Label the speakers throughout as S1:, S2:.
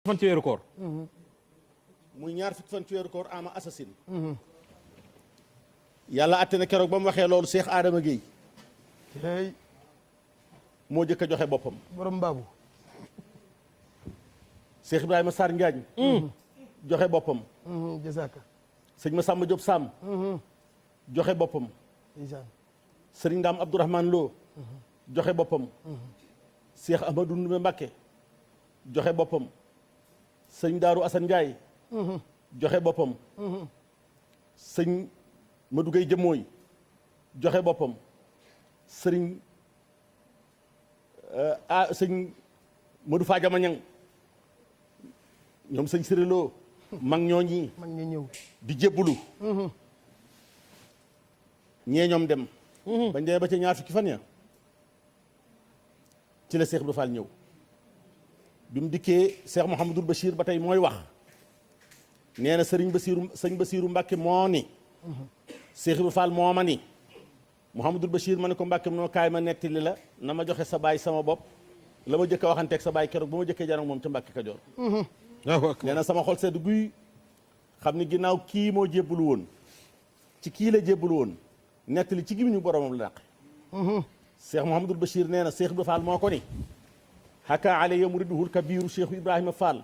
S1: fan ci weeru koor.
S2: muy ñaar fukki fan ci weeru koor ama assasine. yàlla atte na keroog ba mu waxee loolu Cheikh Adama Guèye
S3: hey
S2: moo jëkk a joxe boppam.
S3: borom mbaabu.
S2: Cheikh Ibrahima Sarr Njaañ joxe boppam.
S3: jazaaka.
S2: sëñ Massamba Diop Sam joxe boppam.
S3: ndeysaan.
S2: sëriñ Ndaam Abdourahmane Lo joxe boppam. Cheikh Ahmadou Ndoumbe Mbacké joxe boppam. sëñ Daaru Assane Ndiaye joxe boppam. sëñ Madou Gueye Jëmmooy joxe boppam. sëriñ sëñ Madou Fadiama Ñang ñoom sëñ Siréloo mag ñooñi
S3: mag ñi ñëw.
S2: di jébbulu ñee ñoom dem bañ demee ba ca ñaar fukki fan ya ci la Cheikh Ibra Fall ñëw bi mu dikkee Cheikh Mouhamadul Bachir ba tey mooy wax nee na sëñ Basiiru Mbàkke moo ni Cheikh Ibra Fall moo ma ni Mouhamadul Bachir ma ne ko Mbàkke noo kaay ma nettali la na ma joxe sa baay sama bopp la ma jëkk a waxanteeg sa baay keroog ba ma jëkkee janoog moom ca Mbàkke Kajoor nee na sama xol sedd guy xam ni ginnaaw kii moo jébbalu woon ci kii la jébbalu woon nettali ci gimiñu boromam la dàqe Cheikh Mouhamadul Bachir nee na Cheikh Ibra Fall moo ko ni haka alaya muriduhul kabiru Cheikh Ibrahima Fall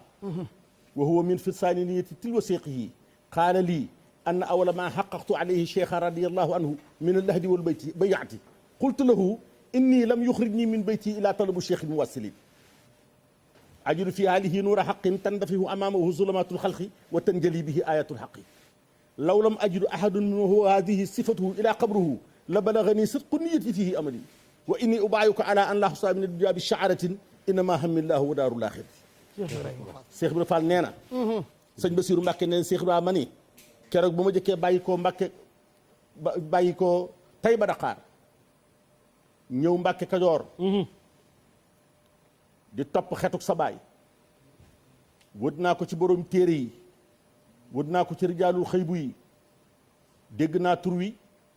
S2: wa huwa min fisaani niyati tilwa seeqihi qaala lii ann awala ma xaqaqtu alayhi cheikhan radiallahu anhu min allahdi wal bayti bayaati qultu lahu inni lam yuxrijni min bayti ila talabu cheikh muwassilin ajidu fi haalihi nuura xaqin tandafihu amaamahu zulamatul xalqi wa tanjali bihi ayatul xaqi law lam ajidu ahadun minhu hadihi sifatuhu ila qabruhu la balagani sidqu niyati fihi amali wa inni ubaayuka ala an la xusaa min addunya bi shaaratin innama hamillahu wa daarul aaxirati Cheikh Ibra Fall nee na sëñ Basiiru Mbàkke nee na Cheikh Ibra ma ni keroog ba ma jëkkee bàyyi koo Mbàkke bàyyi koo tay ba Dakar ñëw Mbàkke Kajoor di topp xetuk sa baay wët naa ko ci borom téere yi wët naa ko ci rijaalul xëybu yi dégg naa tur wi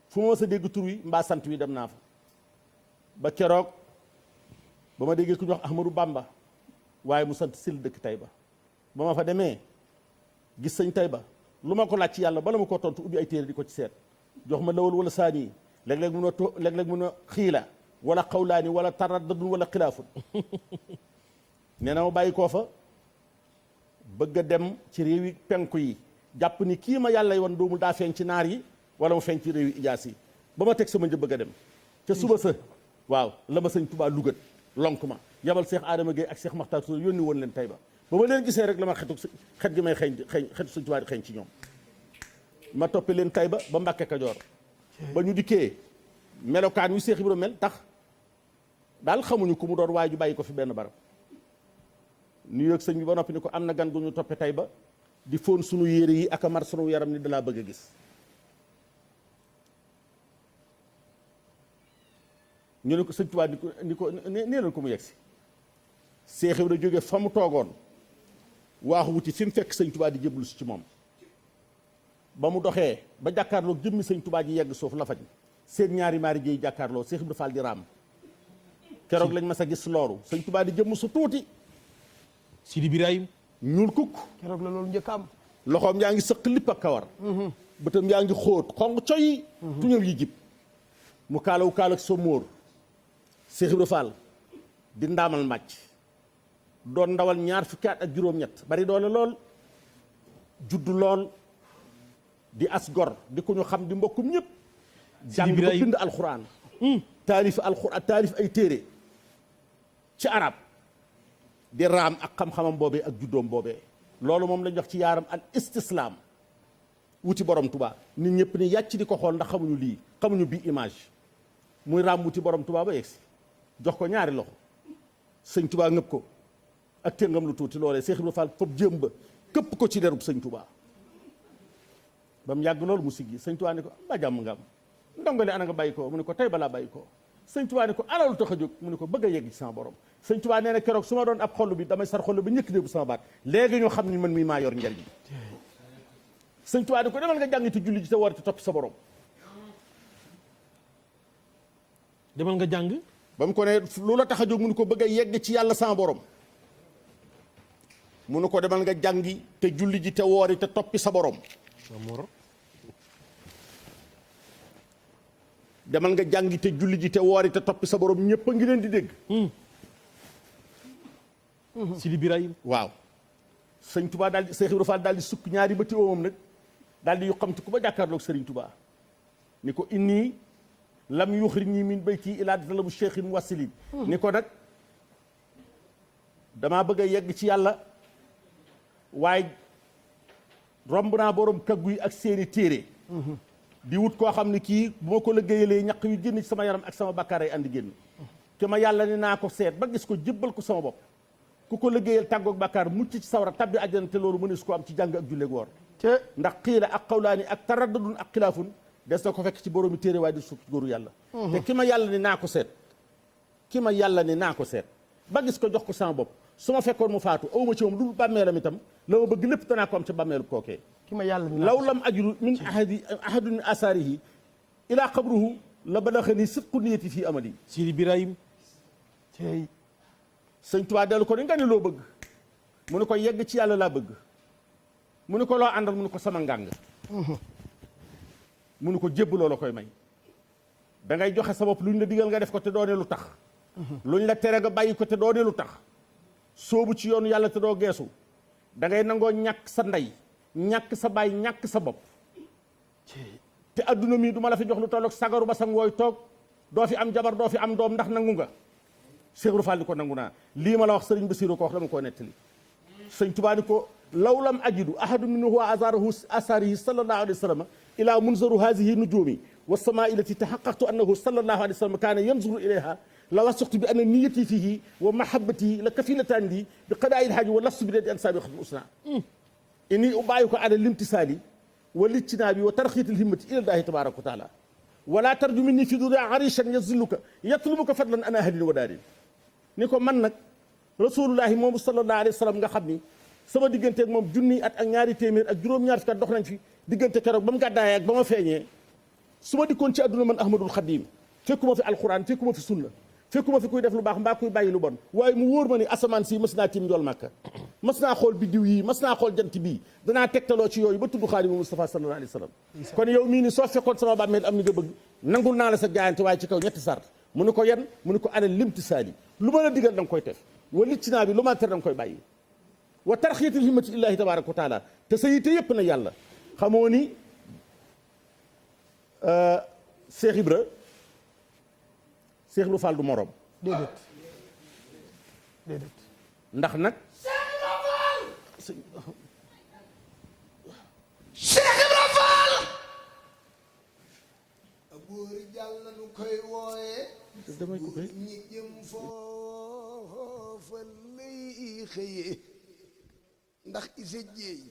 S2: fu ma sa dégg tur wi mbaa sant wi dem naa fa ba keroog ba ma déggee ku ñu wax Ahmadou Bamba waaye mu sant sil dëkk Tayba ba ma fa demee gis sëñ Tayba lu ma ko laaj ci yàlla bala ma koo tontu ubbi ay téere di ko ci seet jox ma lawal wala saani léeg-léeg mun a léeg-léeg mun a xiila wala xawlaani wala taraddadun wala xilaafun nee na ma bàyyi koo fa bëgg a dem ci réewi penku yi jàpp ni kii ma yàlla woon doomul daa feeñ ci naar yi wala mu feeñ ci réewi ijaas yi ba ma teg sama njëb bëgg a dem te suba sa waaw la ma sëñ Tuubaa lugat lonk ma yabal Cheikh Adama Gueye ak Cheikh Makhtar Touré yónni woon leen Tayba ba ma leen gisee rek la ma xet gi may xetu sëñ Tuubaa di xeeñ ci ñoom ma toppe leen Tayba ba Mbàkke Kajoor ba ñu dikkee melokaan wi Cheikh Ibra mel tax daal xamuñu ku mu doon waaye ju bàyyi ko fi benn barab nu yëg sëñ bi ba noppi ni ko am na gan gu ñu toppe Tayba di fóon sunu yére yi ak a mar sunu yaram ni dalaa bëgg a gis ñu ne ko sëñ Tuubaa ni ko nee leen ko mu yegg si Cheikh Ibra jóge fa mu toogoon waaxu wuti fi mu fekk sëñ Tuubaa di jébbalu si ci moom ba mu doxee ba jàkkaarloo jëmmi sëñ Tuubaa ji yegg suuf la fañ seen ñaari maari jéey jàkkaarloo Cheikh Ibra Fall di raam keroog lañ mas a gis loolu sëñ Tuubaa di jëmm su tuuti
S1: Sidi Birahim
S2: ñuul kukk
S3: keroog la loolu njëkk am.
S2: loxoom yaa ngi sëq lipp ak kawar bëtam yaa ngi xóot xong coy tuñal yi jib mu kaalawu kaal ak sa móor Cheikh Ibra Fall di ndaamal màcc doon ndawal ñaar fukki at ak juróom-ñett bari doole lool juddu lool di as gor di ko ñu xam di mbokkum ñëpp jàng ba bind alxuraan taalif alxuraan taalif ay téere ci arab di raam ak xam-xamam boobee ak juddoom boobee loolu moom lañ wax ci yaaram al istislaam wuti borom Tuubaa nit ñëpp ni yàcc di ko xool ndax xamuñu lii xamuñu bii image muy raam wuti borom Tuubaa ba yegsi jox ko ñaari loxo sëñ Tuubaa ngëpp ko ak téngam lu tuuti loolee Cheikh Ibra Fall fop jéem ba këpp ko ci derub sëñ Tuubaa ba mu yàgg loolu mu siggi sëñ Tuubaa ni ko ba jàmm nga am ndongole ana nga bàyyi ko mu ne ko tey balaa bàyyi ko sëñ Tuubaa ni ko alalu tax a jóg mu ne ko bëgg a yegg ci sama borom sëñ Tuubaa nee na keroog su ma doon ab xollu bi damay sar xollu bi ñëkk déebu sama baat léegi ñoo xam ni man mii maa yor njariñ sëñ Tuubaa ni ko demal nga jàngi te julli ji te war te topp sa borom
S1: demal nga jàng
S2: ba mu ko ne lu la tax a jóg mu ne ko bëgg a yegg ci yàlla sama borom mu ne ko demal nga jàngi te julli ji te woori te toppi sa borom. demal nga jàngi te julli ji te woori te toppi sa borom ñëpp a ngi leen di dégg.
S1: Sidi Birahim.
S2: waaw sëñ Touba daal di Seex Ibra Faal daal di sukk ñaari bëti oomam nag daal di yuqamti ku ba jàkkaarloog Sëriñ Touba ni ko inni lam yuxrijni min bayti ilaa talabu cheikhin wasilin ni ko nag damaa bëgg a yegg ci yàlla waaye romb naa borom kaggu yi ak seeni téere di wut koo xam ne kii bu ma ko liggéeyalee ñaq yu génn ci sama yaram ak sama bakkaar ay andi génn te ma yàlla ne naa ko seet ba gis ko jébbal ko sama bopp ku ko liggéeyal tàggoog bakkaar mucc ci sawara tabbi àjjana te loolu mënees ko am ci jàng ak julleeg woor ndax xiila ak xawlaani ak taraddadun ak xilaafun des na ko fekk ci boroomi téere waaye di suuf góoru yàlla te ki ma yàlla ne naa ko seet ki ma yàlla ne naa ko seet ba gis ko jox ko sama bopp su ma fekkoon mu faatu awma ci moom lu bàmmeelam itam la ma bëgg lépp danaa ko am ca bàmmeelu kookee
S3: ki ma yàlla ni
S2: law lam ajru min ahadun min asaarihi ilaa qabruhu la balaxani sidqu niyati fii amali
S1: Sidi Birahim.
S3: tey
S2: sëñ Tuubaa dellu ko ni nga ne loo bëgg mu ne ko yegg ci yàlla laa bëgg mu ne ko loo àndal mu ne ko sama ngàng mu ne ko jébb loo la koy may da ngay joxe sa bopp lu ñu la digal nga def ko te doone lu tax lu ñu la tere nga bàyyi ko te doone lu tax soobu ci yoonu yàlla te doo geesu da ngay nangoo ñàkk sa ndey ñàkk sa baay ñàkk sa bopp te adduna mii du ma la fi jox lu tolloog sagaru ba sang wooy toog doo fi am jabar doo fi am doom ndax nangu nga Cheikh Ibra Fall ni ko nangu naa lii ma la wax sëriñ Basiru ko wax dama koo nettali sëñ Tuubaa ni ko law lam ajidu ahadu minhu wa azarahu asarihi sallallahu alayhi wa sallam ila munzaru hadihi nujumi wa samaa ilati tahaqqaqtu annahu sallallahu alayhi wa sallam kaana yanzuru ilayha la wasuqtu bi anna niyati fihi wa mahabbati la kafilatan li bi qada'i alhaji wa lastu bi dadi ansabi xatm usna inni ubayiko ala limtisali wa lijtinabi wa tarxiyati alhimmati ila llahi tabaraka wa taala wala tarju minni fi dunya arishan yazilluka yatlubuka fadlan an ahlin wa daarin ni ko man nag rasulullahi moom sallallahu alayhi wa sallam nga xam ni sama diggante ak moom junni at ak ñaari téeméer ak juróom-ñaar fukki at dox nañ fi diggante keroog ba mu gàddaayee ak ba ma feeñee su ma dikkoon ci àdduna man ahmadul xadim fekkuma fi alquran fekkuma fi sunna fekkuma fi kuy def lu baax mbaa kuy bàyyi lu bon waaye mu wóor ma ni asamaan si mas naa tiim njool màkka mas naa xool biddiw yi mas naa xool jant bii danaa tegtaloo ci yooyu ba tudd xaadimu Mustafa sallallahu alayhi wa sallam kon yow mii ni soo fekkoon sama bàmmeel am ni nga bëgg nangul naa la sa jaayante waaye ci kaw ñetti sart mu ne ko yan mu ne ko ana limtisaali lu ma la digal da nga koy def wa liccinaa bi lu ma tere da nga koy bàyyi wa tarxiyatil himmati illahi tabaraka wa taala te sa yite yëpp na yàlla xamoo ni Cheikh Ibra Cheikh Ibra Fall du morom
S3: déedéet déedéet
S2: ndax nag
S4: Cheikh Ibra Fall buur jàll nu koy wooye
S2: damay ko koy
S4: ñi jëm foofa lay xëye ndax isa jéey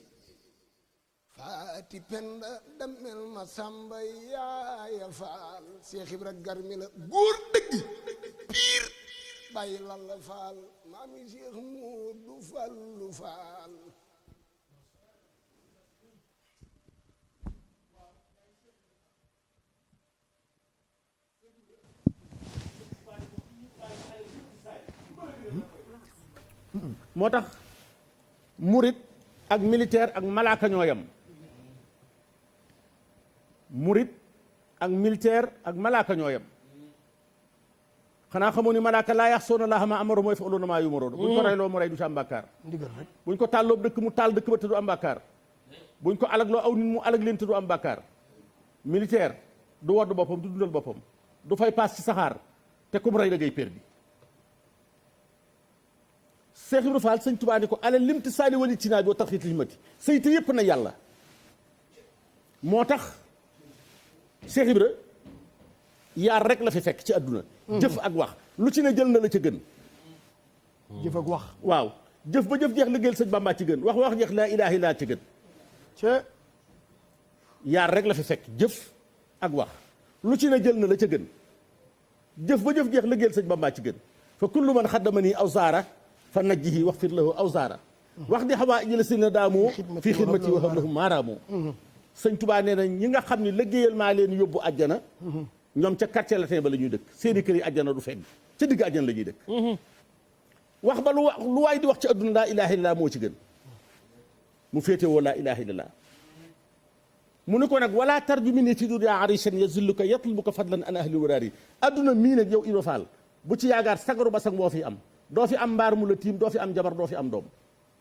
S4: faati penda damel ma samba yaaya faal Cheikh Ibra garmi la góor dëgg piir bàyyi lalla faal maami Cheikh Moodu Fallu faal
S2: moo tax murit ak militaire ak malaaka ñoo yam murit ak militaire ak malaaka ñoo yam xanaa xamoo ni malaaka laa yaxsoona laaha maa amara mooy yaf'aluuna maa yu'maruun buñ ko reyloo mu rey du ci am bàkkaar
S3: ndigal rek
S2: buñ ko tàlloo dëkk mu taal dëkk ba te du am bàkkaar buñ ko alagloo aw nit mu alag leen te du am bàkkaar militaire du wodd boppam du dundal boppam du fay paas ci saxaar te ku mu rey da ngay perdi Cheikh Ibra Fall sëñ Tuubaa ni ko ala limti saali wali tinaa bi wa tarxiitil himmati sayte yëpp na yàlla moo tax Cheikh Ibra yaar rek la fi fekk ci àdduna jëf ak wax lu ci ne jël na la ca gën
S3: jëf ak wax
S2: waaw jëf ba jëf jeex liggéeyal sëñ Bàmbaa ci gën wax wax jeex laa ilaaha illaa ci gën
S3: ca
S2: yaar rek la fi fekk jëf ak wax lu ci ne jël na la ca gën jëf ba jëf jeex liggéeyal sëñ Bàmbaa ci gën fa kullu man xaddama nii aw zaara fa najjihi wax fir lahu aw zaara wax di xawaa ijëla si na daamoo fii xidmati wa hablahum maaraamoo sëñ Tuubaa nee na ñi nga xam ne liggéeyal maa leen yóbbu àjjana ñoom ca quartier latin ba la ñuy dëkk seeni kër yi àjjana du fegg ca digg àjjana la ñuy dëkk wax ba lu waay di wax ci adduna laa ilaaha illallaah moo ci gën mu féete woo laa ilaha illallah mu ne ko nag wala tarju min ci dunya arishan yazilluka yatlubuka fadlan an ahli waraari adduna mii nag yow Ibra Fall bu ci yaagaar sagaru ba sag moo fi am doo fi am mbaar mu la tiim doo fi am jabar doo fi am doom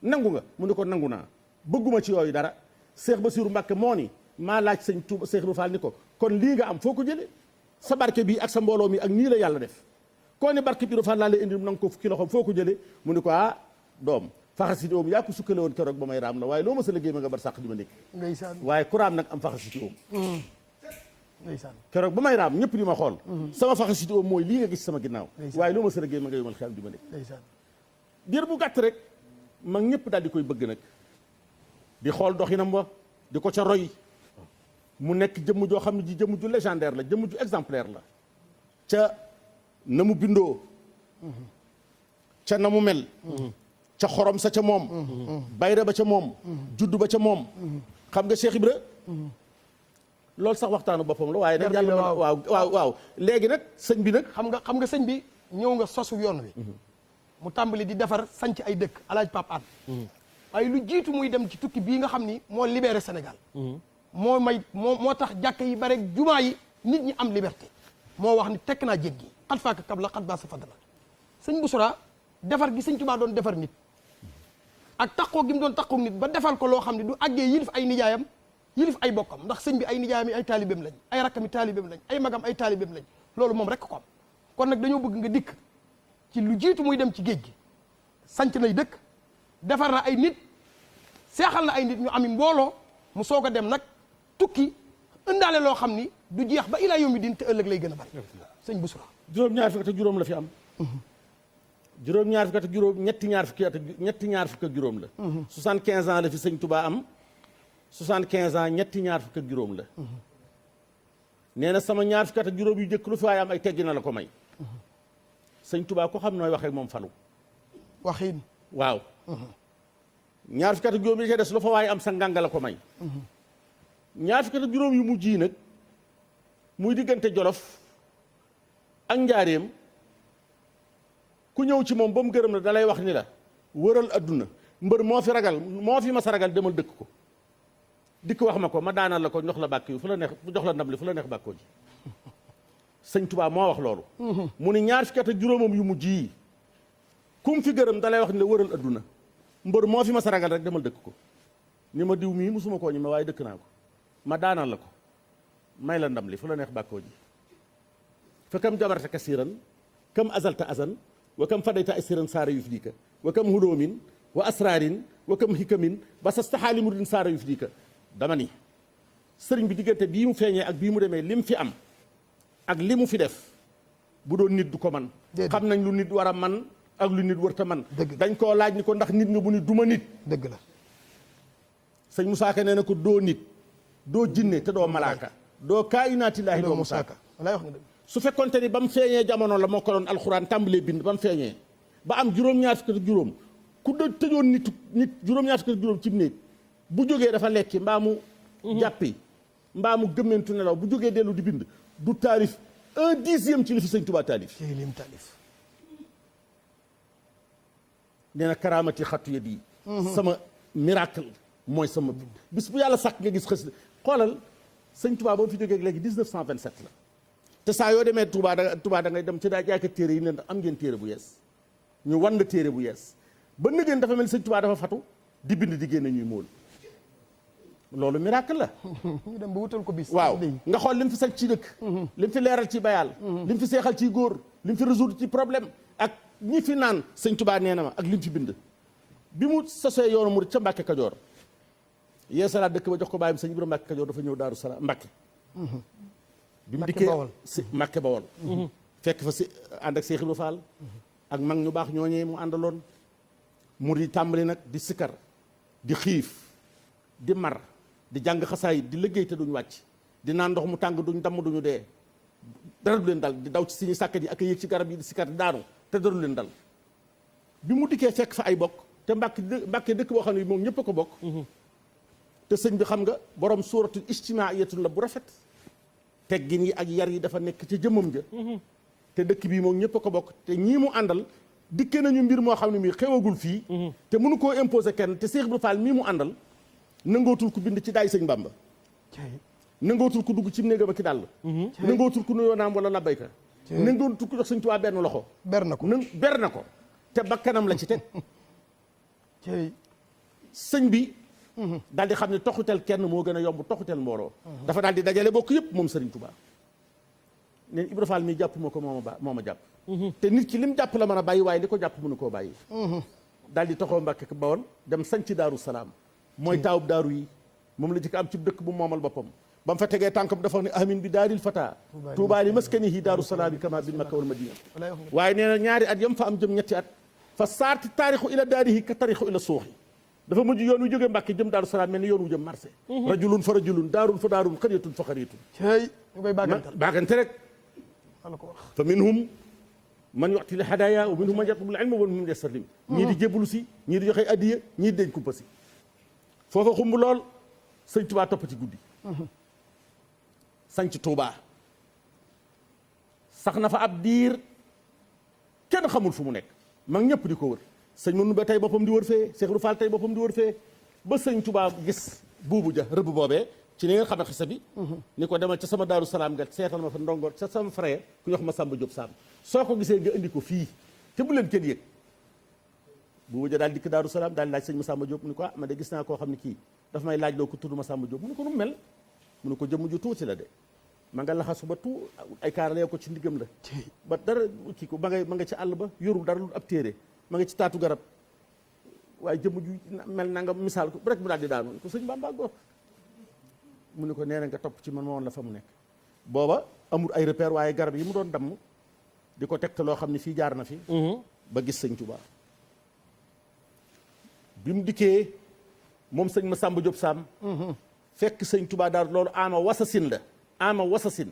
S2: nangu nga mu ne ko nangu naa bëgguma ci yooyu dara Cheikh Bassirou Mbacké moo ni maa laaj sëñ Touba Cheikh Ibra Fall ni ko kon lii nga am foo ko jële sa barke bii ak sa mbooloo mi ak nii la yàlla def koo ne barke bi Ibra Fall laa lay indi nanga ko fukki loxoom foo ko jële mu ne ko doom faxasiti oom yaa ko sukkale woon keroog ba may raam la waaye loo ma sa liggéey ma nga bar sàq di ma nekk
S3: ndeysaan
S2: waaye ku raam nag am faxasiti oom
S3: ndeysaan
S2: keroog ba may raam ñëpp di ma xool sama faxasiti oom mooy lii nga gis sama ginnaaw waaye loo ma sa liggéey ma nga yomal xel di ma nekk
S3: ndeysaan
S2: diir bu gàtt rek mag ñëpp daal di koy bëgg nag di xool doxinam wa di ko ca roy mu nekk jëmm joo xam ne ji jëmm ju légendaire la jëmm ju exemplaire la ca na mu bindoo ca na mu mel ca xorom sa ca moom bayra ba ca moom juddu ba ca moom xam nga Cheikh Ibra loolu sax waxtaanu boppam la waaye nag yàlla waaw léegi nag sëñ bi nag
S3: xam nga sëñ bi ñëw nga sosu yoon wi mu tàmbali di defar sanc ay dëkk alaaj Pape An waaye lu jiitu muy dem ci tukki bii nga xam ni moo libéré Sénégal moo tax jàkk yi bare jumaa yi nit ñi am liberté moo wax ni tekk naa jéggi xat faaka kab la xat baa sa fadla sëñ Boussra defar gi sëñ Tuubaa doon defar nit ak taqoo gi mu doon taqoo nit ba defal ko loo xam ne du àggee yilif ay nijaayam yilif ay bokkam ndax sëñ bi ay nijaayam yi ay taalibeem lañ ay rakkam yi taalibeem lañ ay magam ay taalibeem lañ loolu moom rek ko am kon nag dañoo bëgg nga dikk ci lu jiitu muy dem ci géej gi sanc nay dëkk defar na ay nit seexal na ay nit ñu ami mbooloo mu soog a dem nag tukki ëndaale loo xam ni du jeex ba ilaa yawmi diin te ëllëg lay gën a bari sëñ Boussra
S2: juróom-ñaar fukk ak juróom la fi am juróom-ñaar fukk ak juróom ñetti ñaar fukk ak juróom la 75 ans la fi sëñ Touba am 75 ans ñetti ñaar fukk ak juróom la nee na sama ñaar fukk ak juróom yu jëkk lu fi waaye am ay teggi na la ko may sëñ Touba ko xam nooy waxee moom falu
S3: waxiin
S2: waaw ñaar fukk ak juróom yi ca des lu fa waaye am sa ngànga la ko may ñaar fukk ak juróom yu mujj yi nag muy diggante Jolof ak Njaareem ku ñëw ci moom ba mu gërëm la da lay wax ni la wëral adduna mbër moo fi mas a ragal demal dëkk ko dikk wax ma ko ma daanal la ko jox la bàkk yu fu la neex jox la ndam li fu la neex bàkkoo ji sëñ Tuubaa moo wax loolu mu ni ñaar fukki at ak juróomam yu mujj yi kum fi gërëm da lay wax ni la wëral adduna mbër moo fi mas a ragal rek demal dëkk ko ni ma diw mii musuma koo ñi ma waaye dëkk naa ko ma daanal la ko may la ndam li fu la neex bàkkoo ji fa kam jabarta kasiran kam azalta azan wa kam fadayta asiran saara yufdika wa kam huloomin wa asrarin wa kam hikamin ba sa staxaali muridin saara yufdika dama ni sëriñ bi diggante bii mu feeñee ak bii mu demee lim fi am ak li mu fi def bu doon nit du ko man xam nañ lu nit war a man ak lu nit wërta man dañ koo laaj ni ko ndax nit nga bu ni duma nit
S3: dëgg la
S2: sëñ Musaa Ka nee na ko doo nit doo jinne te doo malaaka doo kaayinaatillaahi doo musaaka
S3: walaay wax nga dëgg
S2: su fekkonte ni ba mu feeñee jamono la moo ko doon alxuraan tàmbalee bind ba mu feeñee ba am juróom-ñaar fukk ak juróom ku da tëjoon nit juróom-ñaar fukk ak juróom ci néeg bu jógee dafa lekki mbaa mu jàppi mbaa mu gëmmentu nelaw bu jógee dellu di bind du taalif 1/10 ci li fi sëñ Tuubaa taalif nee na karaamati xattu yet yi sama miracle mooy sama bis bu yàlla sàkk nga gis xës xoolal sëñ Tuubaa ba mu fi jógee léegi 1927 la te saa yoo demee Touba da ngay dem ci daa jaaykat téere yi ne ndax am ngeen téere bu yees ñu wan la téere bu yees ba nëgeen dafa mel sëñ Touba dafa fatu di bind di génne ñuy móol loolu miracle la
S3: ñu dem ba wutal ko bis
S2: waaw nga xool li mu fi sañ ci dëkk li mu fi leeral ci bayaal li mu fi seexal ci góor li mu fi résoudre ci problème ak ñi fi naan sëñ Touba nee na ma ak li mu fi bind bi mu sosee yoonu murid ca Mbàkke Kajoor yee salaat dëkk ba jox ko bàyyam sëñ Ibra Mbàkke Kajoor dafa ñëw Daaru Salaam Mbàkke bi mu dikkee si Mbàkke Bawol fekk fa si ànd ak Seex Ibra Faal ak mag ñu baax ñooñee mu àndaloon mu di tàmbali nag di sikkar di xiif di mar di jàng xasaayit di liggéey te duñ wàcc di naan ndox mu tàng duñ damm duñu dee dara du leen dal di daw ci suñu sàkkat yi ak yéeg ci garab yi di sikkar di daanu te dara du leen dal bi mu dikkee fekk fa ay bokk te Mbàkke dëkk boo xam ne moom ñëpp a ko bokk te sëñ bi xam nga borom suuratul ijtimaa'iyatun la bu rafet teggin yi ak yar yi dafa nekk ca jëmmam ja te dëkk bii moom ñëpp a ko bokk te ñii mu àndal dikke nañu mbir moo xam ne mii xewagul fii te mënu koo imposer kenn te Seex Ibra Faal mii mu àndal nangootul ku bind ci daay sëñ Bamba nangootul ku dugg ci néegam ak ki dàll nangootul ku nuyoo naam wala labbayka nangootul ku jox sëñ Tuubaa benn loxo
S3: ber na ko
S2: ber na ko te bakkanam la ci teg sëñ bi daal di xam ne toxutel kenn moo gën a yomb toxutel mbooloo dafa daal di dajale bokk yëpp moom sëriñ Tuubaa neen Ibra Fall mii jàpp ma ko moo ma jàpp te nit ki lim jàpp la mën a bàyyi waaye li ko jàpp mënu koo bàyyi daal di toxoo Mbàkke Bawol dem sañc Daaru Salaam mooy taawub daaru yi moom la jëkk am ci dëkk bu moomal boppam ba mu fa tegee tànkam dafa wax ne amin bi daaril fata tuubaa li maskanihi Daaru Salaam yi kama bil Makka wal Madina waaye nee na ñaari at yam fa am jëm ñetti at fa saarti taarixu ila daarihi ka taarixu ila suuxi dafa mujj yoon wu jógee Mbàkke jëm Daaru Salaam mel ni yoon wu jëm marché rajulun fa rajulun daarun fa daarun xariyatun fa xariyatun
S3: ñu koy
S2: baagante rek fa minhum man yu'ti l hadaaya wa minhum man yatlubu l ilma wa minhum man yastaslim ñii di jébbalu si ñii di joxe addiya ñii di deñ kumpa si foofa xumb lool sëñ Tuubaa topp ci guddi sañ ci Tuubaa sax na fa ab diir kenn xamul fu mu nekk mag ñëpp di ko wër sëñ Manu ba tey boppam di wër fee Cheikh Ibra Fall tey boppam di wër fee ba sëñ Tuubaa gis buubu ja rëbb boobee ci ni ngeen xam ne xisa bi ni ko demal ca sama Daaru Salaam nga seetal ma fa ndongo ca sama frère ku ñox ma Samba Diop Samb soo ko gisee nga indi ko fii te bu leen kenn yëg buubu ja daal dikk Daaru Salaam daal laaj sëñ ma Samba Diop mu ni ko ma de gis naa koo xam ne kii dafa may laaj loo ko tudd ma Samba Diop mu ni ko nu mel mu ni ko jëmm ju tuuti la de ma nga laxasu ba ay kaaralee ko ci ndigam la ba dara kii ko ma nga ci àll ba yorul dara lu ab téere ma nga ci taatu garab waaye jëmm ju mel na nga misaal ko rek mu daal di daanu ko sëñ Bamba gox mu ni ko nee na nga topp ci man ma woon la fa mu nekk booba amul ay repère waaye garab yi mu doon damm di ko tegte loo xam ne fii jaar na fi ba gis sëñ Tuubaa bi mu dikkee moom sëñ Masamba Diop Sam fekk sëñ Tuubaa daal loolu ama wasasin la ama wasasin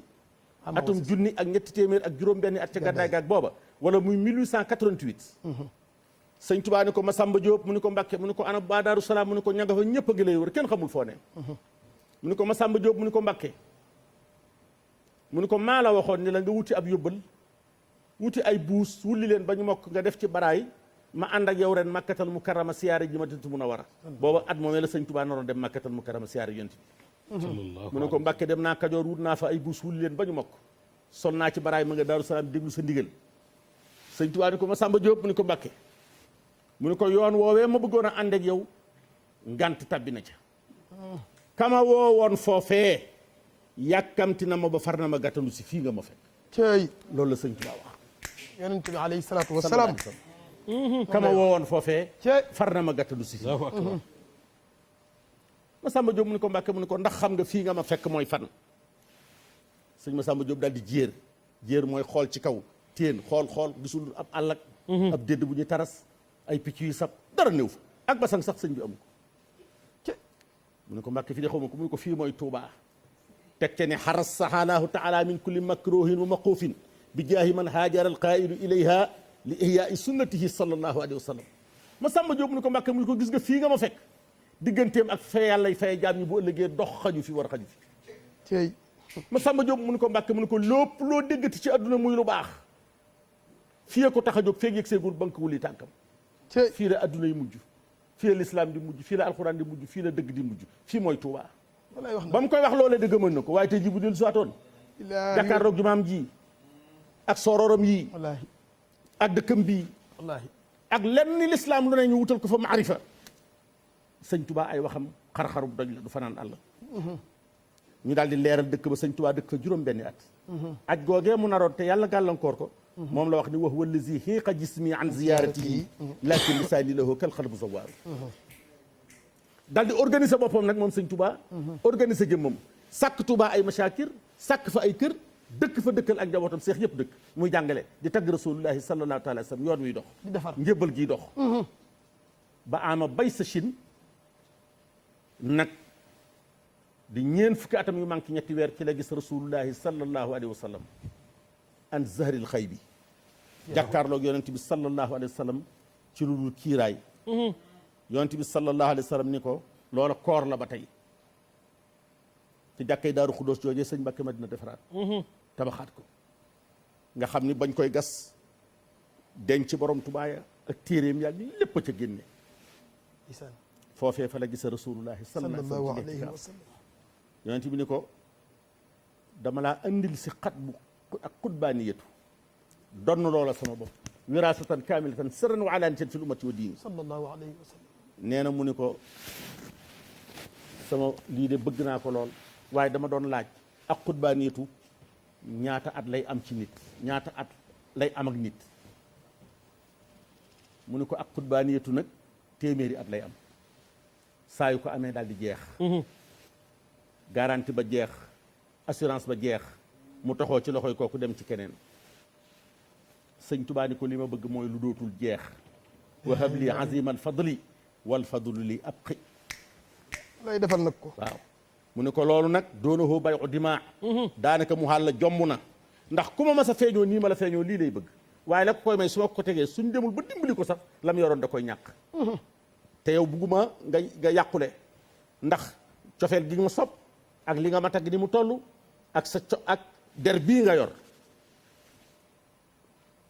S2: atum junni ak ñetti téeméer ak juróom-benni at ca gàddaay gaag booba wala muy 1888 sëñ Tuubaa ni ko Masamba Diop mu ni ko Mbàkke mu ni ko ana ba Daaru Salaam mu ni ko ña nga fa ñëpp a ngi lay wër kenn xamul foo ne mu ni ko Masamba Diop mu ni ko Mbàkke mu ni ko maa la waxoon ni la nga wuti ab yóbbal wuti ay buus wulli leen ba ñu mokk nga def ci baraay ma ànd ak yow ren Makkatal Mukarrama siyaare ji Madinatu Munawwara booba at moomee la sëñ Tuubaa naroon dem Makkatal Mukarrama siyaare yonent bi mu ne ko Mbàkke dem naa Kajoor wut naa fa ay buus wulli leen ba ñu mokk sol naa ci baraay ma nga Daaru Salaam déglu sa ndigal sëñ Tuubaa ni ko Masamba Diop mu ni ko Mbàkke mu ni ko yoon woowee ma bëggoon a ànd ak yow ngant tabbi na ca kama woo woon foofee yàkkamti na ma ba far na ma gàttandu si fii nga ma fekk
S3: cey
S2: loolu la sëñ Tuubaa wax
S3: yonent bi alayhi salaatu wasalaam
S2: kama woo woon foofee
S3: cey
S2: far na ma gàttandu si fii Masamba Diop mu ni ko Mbàkke mu ni ko ndax xam nga fii nga ma fekk mooy fan sëñ Masamba Diop daal di jéer mooy xool ci kaw téen xool gisul ab àllak ab dédd bu ñuy taras ay picc yu sab dara néew fa ak basang sax sëñ bi amu ko mu ne ko Mbàkke fii de xaw ma ko mu ne ko fii mooy Tuubaa teg ce ne xaras saxaalaahu taala min kulli makruhin wa maquufin bi jaahi man haajara alqaa'idu ilayha li ihyaai sunnatihi sallallahu alayhi wa sallam Masamba Diop mu ne ko Mbàkke mu ne ko gis nga fii nga ma fekk digganteem ak fee yàlla fay jaam ñi bu ëllëgee dox xaju fi war a xaju fi
S3: cey
S2: Masamba Diop mu ne ko Mbàkke mu ne ko lépp loo déggati ci àdduna muy lu baax fii ko tax a jóg feeg yëg seegul banque wuli tànkam
S3: cey
S2: fii la adduna yi mujj fii la lislaam di mujj fii la alxuraan di mujj fii la dëgg di mujj fii mooy Tuubaa
S3: walaay wax na
S2: ba mu koy wax loolee dëgg mën na ko waaye tey ji bu del suwaatoon jàkkaarloog jumaam ji ak sororam yi
S3: wallaahi
S2: ak dëkkam bii
S3: wallaahi
S2: ak lenn ni lislaam lu ne ñu wutal ko fa maarifa sëñ Tuubaa ay waxam xar-xarub doj la du fanaan àll ñu daal di leeral dëkk ba sëñ Tuubaa dëkk fa juróom-benni at aj googee mu naroon te yàlla gàllankoor ko moom la wax ni wax wallazi xiiqa jismi an ziyaratihi lakin lisaani lahu kal xalbu zawaaru daal di organiser boppam nag moom sëñ Tuubaa organiser jëmmam sàkk Tuubaa ay masaakir sàkk fa ay kër dëkk fa dëkkal ak njabootam seex yëpp dëkk muy jàngale di tagg rasulullahi sallallahu taala wa sallam yoon wiy dox
S3: di defar
S2: njëbbal gii dox ba ama bay sa Chine nag di ñeen fukki atam yu manqué ñetti weer ci la gis rasulullahi sallallahu alayhi wa sallam an zahril xay bi jàkkaarloog yonent bi sallallahu alayhi wa sallam ci lu dul kiiraay yonent bi sallallahu alayhi wa sallam ni ko loola koor la ba tey ci jàkkay daaru xudóos joojee sëñ Mbàkke Madina defaraat tabaxaat ko nga xam ni bañ koy gas denc borom tubaaya ak téeréem yàgg lépp a ca génne foofee fa la gis rasulullahi
S3: sallallahu alayhi wa sallam.
S2: yonent bi ni ko dama laa andil si xat bu ak xutbaaniyatu donn loola sama bopp wirasatan kaamilatan sirran wa alaaniyatan fil ummati wa diini
S3: sallallahu alayhi wa sallam.
S2: nee na mu ni ko sama lii de bëgg naa ko lool waaye dama doon laaj ak xutbaaniyatu ñaata at lay am ci nit ñaata at lay am ak nit mu ni ko ak xutbaaniyatu nag téeméeri at lay am saa yu ko amee daal di jeex garantie ba jeex assurance ba jeex mu taxoo ci loxoy kooku dem ci keneen sëñ Tuubaa ni ko li ma bëgg mooy lu dootul jeex wahab li azimal fadli wal fadlu li abqi
S3: lay defal nag ko
S2: waaw mu ne ko loolu nag doonahoo bay u dimaa daanaka mu xaal la jomb na ndax ku ma mas a feeñoo nii ma la feeñoo lii lay bëgg waaye la ko koy may su ma ko tegee suñ demul ba dimbali ko sax lam yoroon da koy ñàkk te yow bugguma nga yàqule ndax cofeel gi nga ma sopp ak li nga ma tagg ni mu toll ak ak der bii nga yor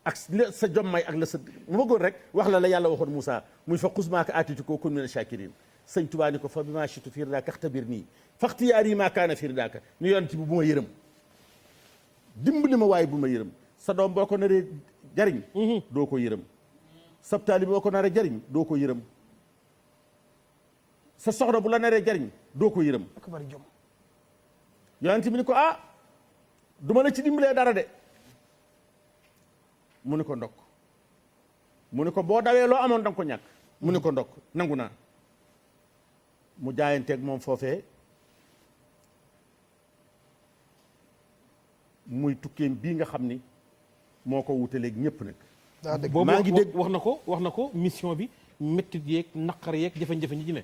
S2: ak sa jommay ak la sa mu bëggoon rek wax la yàlla waxoon Moussa muy fa xusmaaka aatitu ko kun mina shakirin sëñ Tuubaa ni ko fa bi maa chitu fiir daaka axtabir nii faxtiyaar yi maa kaana fiir daaka ñu yoon ci bu ma yërëm dimbali ma waaye bu ma yërëm sa doom boo ko naree jariñ doo ko yërëm sab taali boo ko naree jariñ doo ko yërëm sa soxna bu la naree jariñ doo ko yërëm
S3: ak bari jom
S2: yonent bi ni ko ah duma la ci dimbalee dara de mu ni ko ndokk mu ni ko boo dawee loo amoon danga ko ñàkk mu ni ko ndokk nangu naa mu jaayanteeg moom foofee muy tukkeem bii nga xam ni moo ko wutaleeg ñëpp nag
S3: daa dëgg
S1: boobu
S2: maa ngi dégg
S1: wax na ko mission bi méttit yeeg naqar yeeg jafe-jafe ñi ci ne